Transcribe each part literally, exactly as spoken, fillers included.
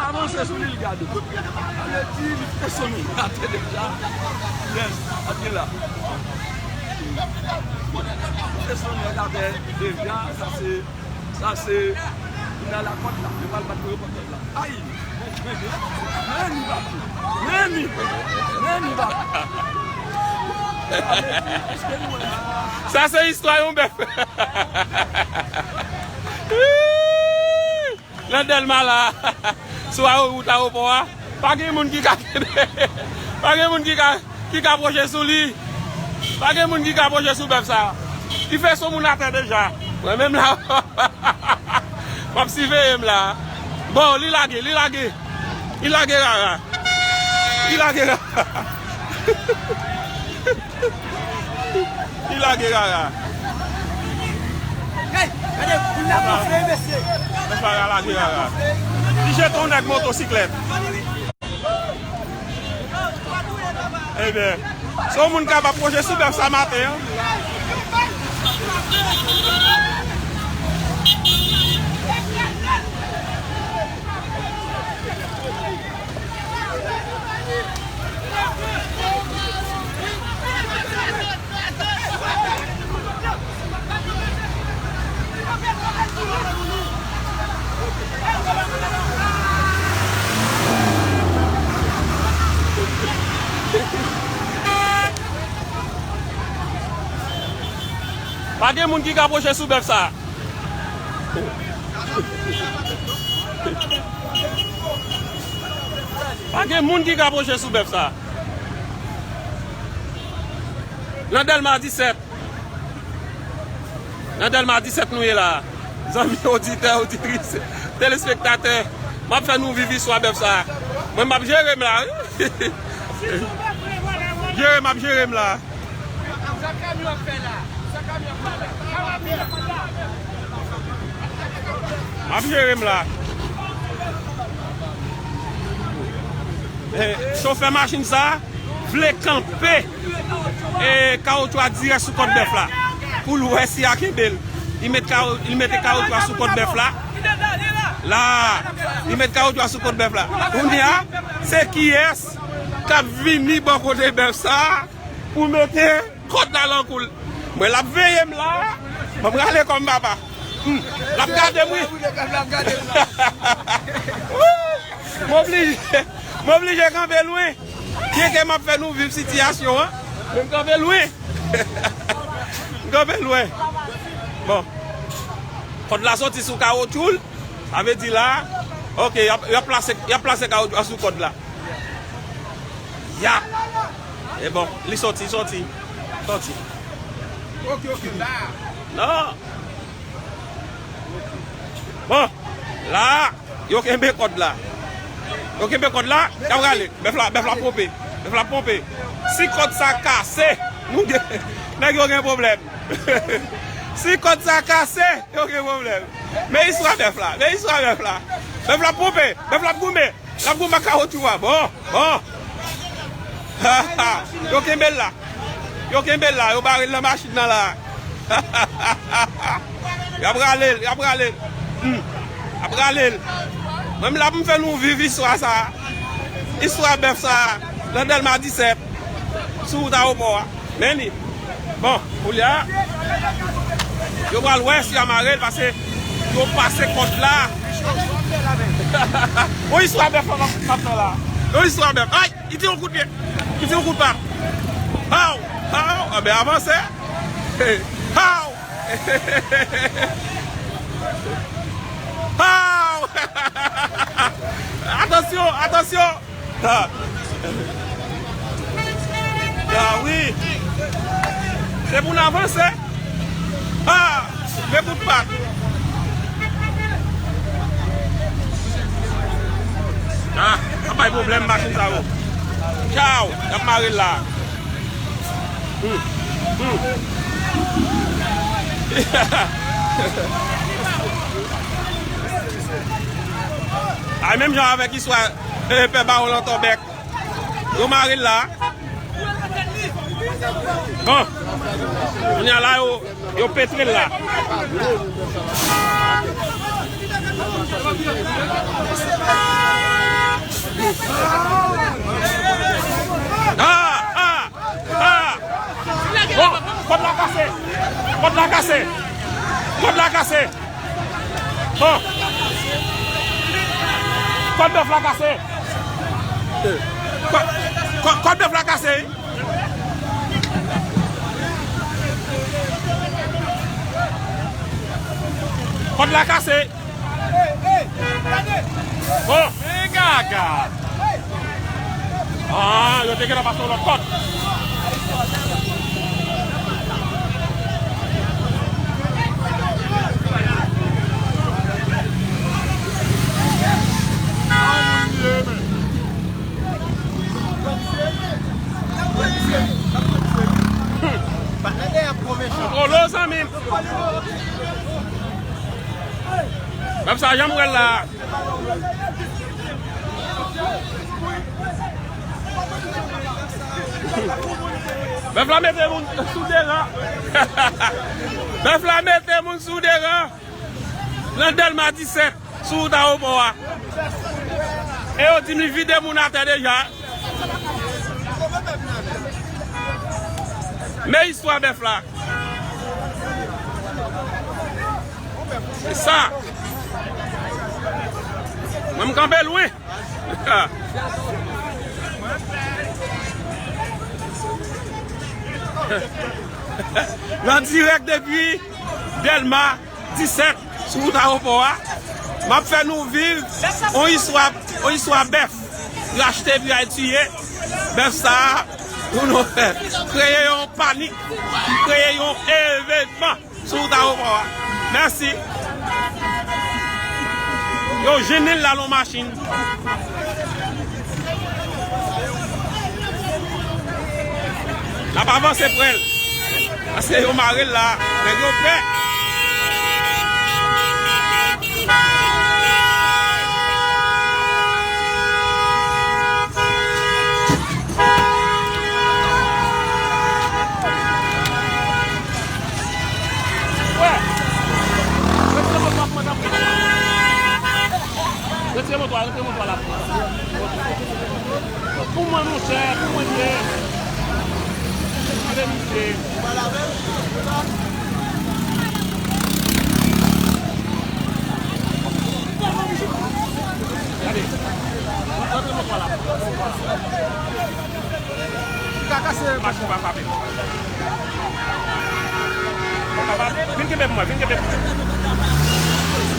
Avanse sou li, l gade. Sa vle di, li te sonnen atè deja. Yes, ap gen la. Li te sonnen atè deja, sa se, sa se, li nan lakòt la. Li pral bat pou yo kòt la. Ay! Men li bat. Men li. Men li bat. Sa se istwa yon bèf. Nan Dèlma la, sou awo-, wout ayewopò a, pa gen moun ki ka kenbe, pa gen moun ki ka, ki ka pwoche sou li. Pa gen moun ki ka pwoche sou bèf sa. Li fè son moun atè deja. Mwen menm la, m ap siveye m la. Bon, li lage, li lage. Li lage rara. Li lage rara. Li lage rara. Hey, gade, moun la gonfle, mesye. Mesye a lage rara. Li jete yon nèg motosiklèt. Ebyen, se yon moun k ap pwoche sou bèf sa maten an. Pa gen moun ki ka pwoche sou bèf sa. Pa gen moun ki ka pwoche sou bèf sa. Nan Dèlma disèt. Nan Dèlma disèt nou ye la. Zanmi oditè, oditris, telespektatè, m ap fè nou viv istwa bèf sa. Mwen, m ap jere m la, wi. Jere, m ap jere m la. M ap jere m la. Eh, chofè machin sa vle kanpe, eh, kawotchou a dirèk sou kòt bèf la. Pou l wè si a kenbe l. Li met kawo-, li mete kawotchou a sou kòt bèf la. La, li met kawotchou a sou kòt bèf la. Kounye a, se kiyès k ap vini bò kote bèf sa pou mete kòd la nan kou l. Mwen, l ap veye m la. Ban m rale kò m, papa. Hmm. L ap gade m, wi. Wi, l ap gade m la. Wi. M oblije, m oblije kanpe lwen. Byenke m ap fè nou viv sitiyasyon an, men m kanpe lwen. M kanpe lwen. Bon. Kòd la soti sou kawotchou l. Sa vle di la, ok, y ap, y ap plase, y ap plase kawotchou a sou kòd la. Ya! E bon, li soti, soti. Soti. Ok, ok, la. Non. Bon, la, yo kenbe kòd la. Yo kenbe kòd la, y ap rale. Bèf la, bèf la ponpe. Bèf la ponpe. Si kòd sa kase, nou gen, nèg yo gen pwoblèm. Si kòd sa kase, yo gen pwoblèm. Men istwa bèf la, men istwa bèf la. Bèf la ponpe, bèf la goumen. L ap goumen ak kawotchou a. Bon, bon. Yo kenbe l la. Yo kenbe l la, yo bare l nan machin nan la. Y ap rale l, y ap rale l. Hmm. Y ap rale l. Mwen menm la pou m fè nou viv istwa sa. Istwa bèf sa. Nan Dèlma disèt. Sou wout ayewopò a. Men li. Bon, koulye a, yo pral wè si y a mare l, paske yo pase kòd la. Yon istwa bèf m ap, m ap fè la. Yon istwa bèf. Ay, li tire yon kout pye. Li tire yon kout pat. Haw! Haw! Anben, avanse. Haw! Haw! Atansyon, atansyon! Ha! Ah wi! Se pou n avanse! Ha! Men kout pat! Ah! Ap bay pwoblèm machin sa yo! Tchaw! Y ap mare l la! Hmm. Hmm. Ay, menm jan avèk istwa, eh, pè Bawon Lantò Bèk. Yo mare l la. Bon. Kounye a la, yo, yo petre l la. Kòd la kase! Kòd la kase! Bon! Kòd bèf la kase! Kò-, kò-, kòd bèf la kase! Kòd la kase! Bon! Men gaga! Ah, yo te gentan pase yon lòt kòd. Olo, zanmi m. Bèf sa, jan m wè l la. Bèf la mete moun sou de ran. Bèf la mete moun sou de ran. Nan Dèlma disèt, sou wout ayewopò a. E yo di m li vide moun atè deja. Men istwa bèf la. Se sa. Mwen, m kanpe lwen. Nan dirèk depi Dèlma disèt, sou wout ayewopò a, m ap fè nou viv yon istwa, yon istwa bèf. Rachte epi al tiye. Bèf sa a, pou nou fè, kreye yon panik, kreye yon evènman sou wout ayewopò a. Mèsi. Yo jennen l la nan machin. L ap avanse pre l. Paske yo mare l la. Nèg yo pè. Wè. Retire moto a, kòmandan. Retire moto a, retire moto a la. Pou mwen, monchè, pou mwen, li ye. Gade misye. Gade. Retire moto a la. Ou ka kase machin pa frape. Vin kenbe pou mwen, vin kenbe pou mwen.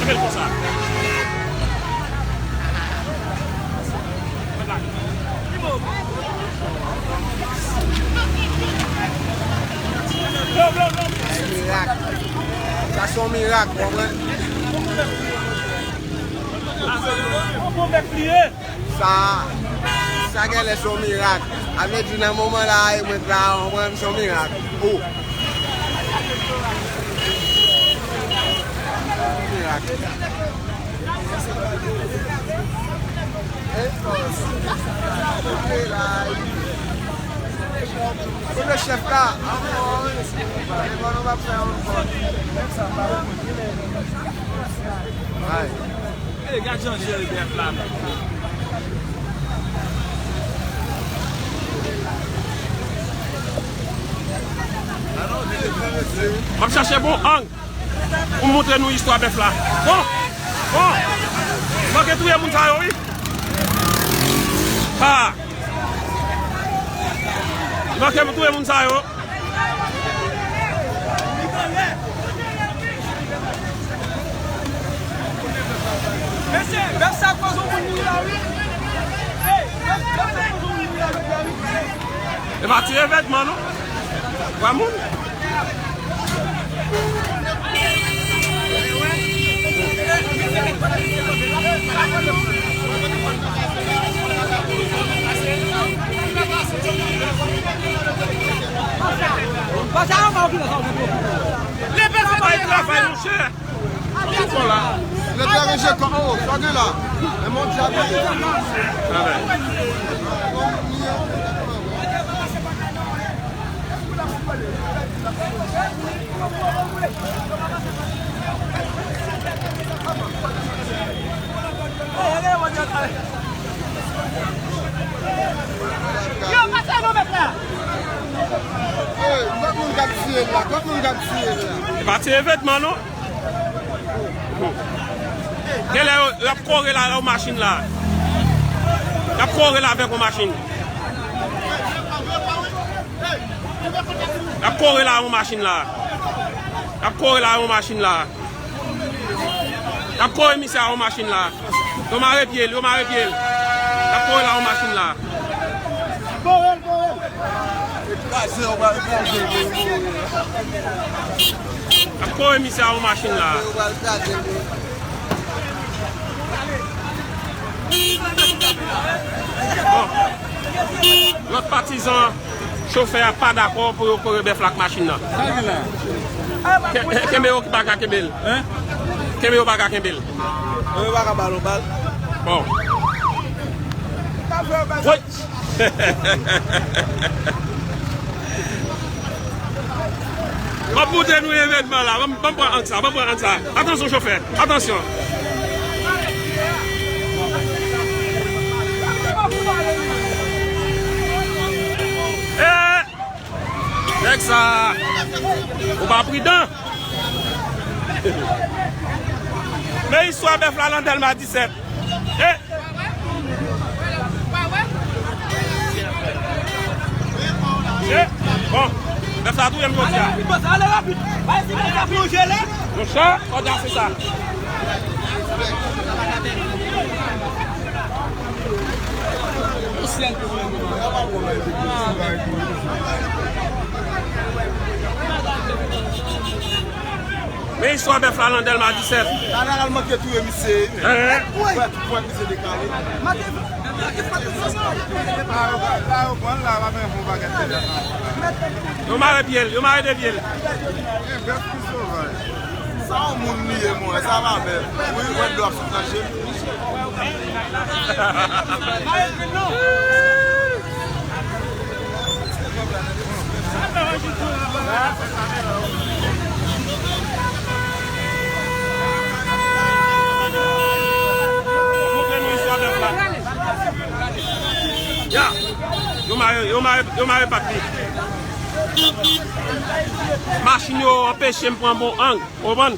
Kenbe l konsa. Mirak. Sa se yon mirak, ou konprann? Sa, sa genlè se yon mirak. A vle di nan moman la, e mwen la, ou konprann, se yon mirak. O. Mirak. Kote chèf la? Devan nou va fè yon. Ay. E gad jan jere bèf la menm. M ap chache bon ang pou m montre nou istwa bèf la. Bon, bon, manke touye moun sa yo, wi. Ha! Manke touye moun sa yo. Mesye, bèf sa koz yon moun mouri la, wi. Hey, bèf, bèf sa koz yon moun mouri la, wi. E pa ti evènman, non. Twa moun. Travay, monchè. Lè te ranje kò, o, sa gen la. E mon dyabi. Yo, pase nou met la. Hey, lòt moun k ap di E pa ti evènman non. Genlè yo, y ap kore la yon machin la. Y ap kore la avèk yon machin. Y ap kore la yon machin la. Y ap kore la yon machin la. Y ap kore misye a yon machin la. Yo mare pye l, yo mare pye l. Y ap kore la yon machin la. Kraze, yo pral kraze l, yo. Y ap kore misye a yon machin la. Yo pral kraze l. Bon. Lòt patizan. Chofè a pa dakò pou yo kore bèf la ak machin nan. Sa gen la? Ke- Kenbe yo ki pa ka kenbe l. Hein? Kenbe yo pa ka kenbe l. Yo pa ka ba l yon bal. Bon. Woy! M ap montre nou evènman la. Ban m, ban m pran ang sa, ban m pran ang sa. Atansyon, chofè. Atansyon. Eh! Nèg sa, ou pa pridan. Men istwa bèf la nan Dèlma disèt. Eh! Eh! Bon, bèf la touye m jodi a. Ale rapid. Bay si bèf la plonje la. Monchè, kòdya se sa. Men istwa bèf la nan Dèlma disèt. Jeneral manke touye misye. Hein? Wè, tout pwent misye dekale. Yo mare pye l, yo mare de pye l. Sa yon moun li ye, mwen, sa pa bèl. Wi, mwen dlo ap sot nan je m. Ya, yo mare, yo mare, yo mare pat li. Machin yo anpeche m pran bon ang. Ou konprann?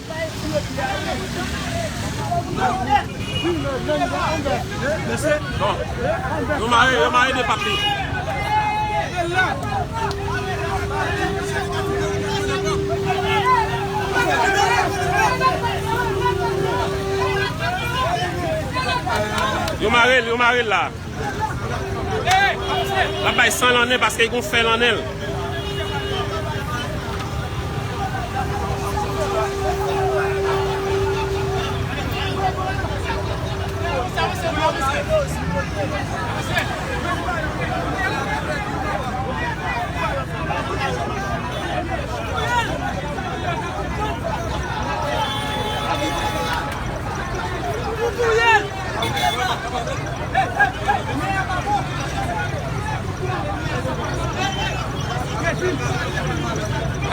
Bon. Yo mare, yo mare de pat li. Yo mare l, yo mare l la. L ap bay san nan nen paske l gon fè nan nen l.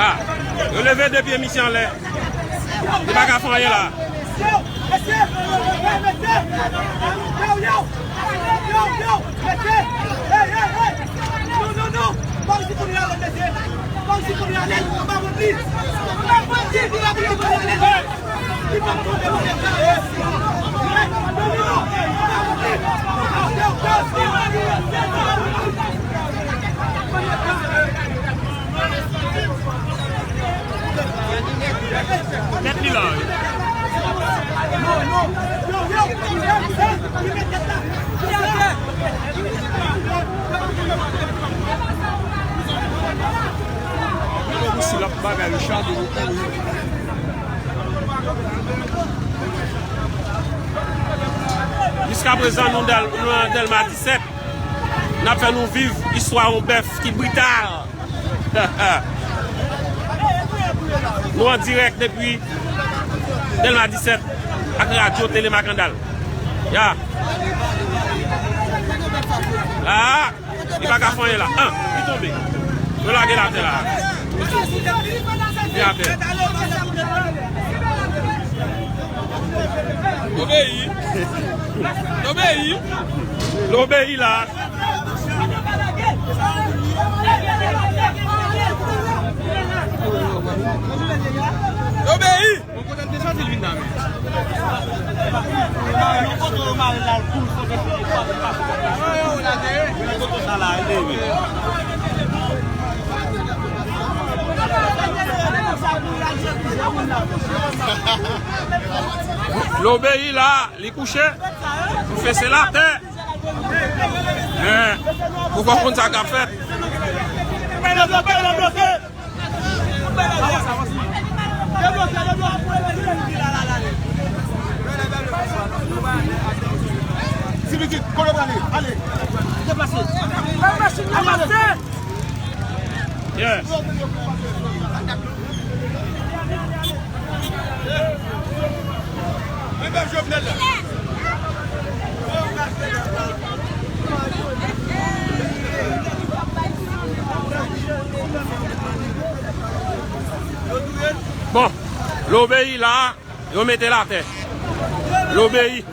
Ah, yo leve de pye misye anlè. Li pa ka fè anyen la. Tèt li la wi. Misye l ap bagay, Richard, ou kouri. Jiskaprezan, nou dal-, nou nan Dèlma disèt. N ap fè nou viv istwa yon bèf ki brital. Nou an dirèk depi Dèlma disèt ak radyo Tele Makandal. Ya. La. Li pa ka fè anyen la. An, li tonbe. Yo lage l atè la. Li atè. Obeyi. Obeyi. L obeyi la. Obeyi! Yon kote m te santi l vin la menm. Yon kote yo mare l la, l kouri, fò ke se li pa, li pa fè. Yon kote sa la, li leve. L obeyi la, li kouche, l fese l atè. Men, pou fò konn sa k ap fèt. Ti pitit, kote w prale? Ale. Deplase. Al machin nan pase. Yes. Anba Jovenel la. Bon, l obeyi la, yo mete l atè. L obeyi.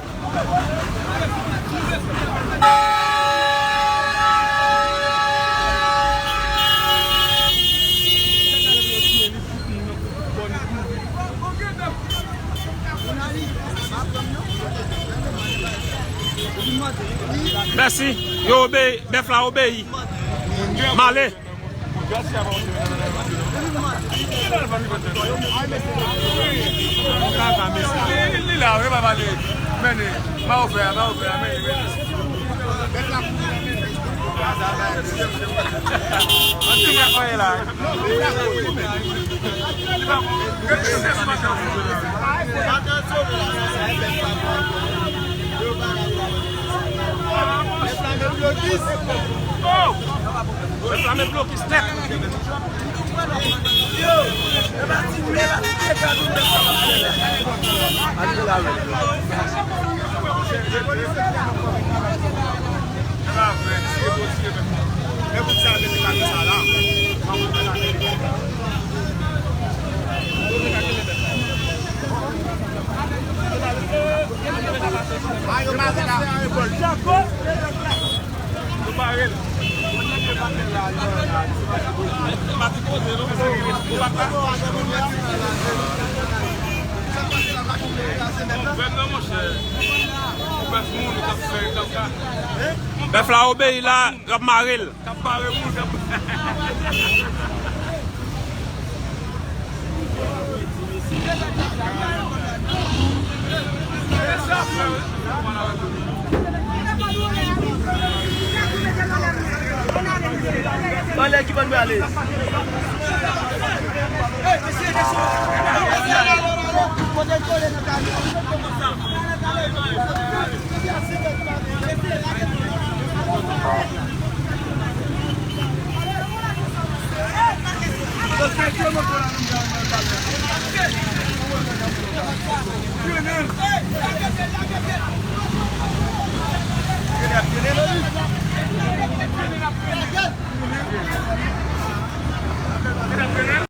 Mèsi. Yo obeyi. Bèf la obeyi. M ale. Li la, wi, pa pale. Mennen. Ma ofè, ma ofè, mennen, mennen. Ann ti fè fè la. Reklame blokis nèt. Bèf la obeyi la, y ap mare l. Anlè ki bò n prale?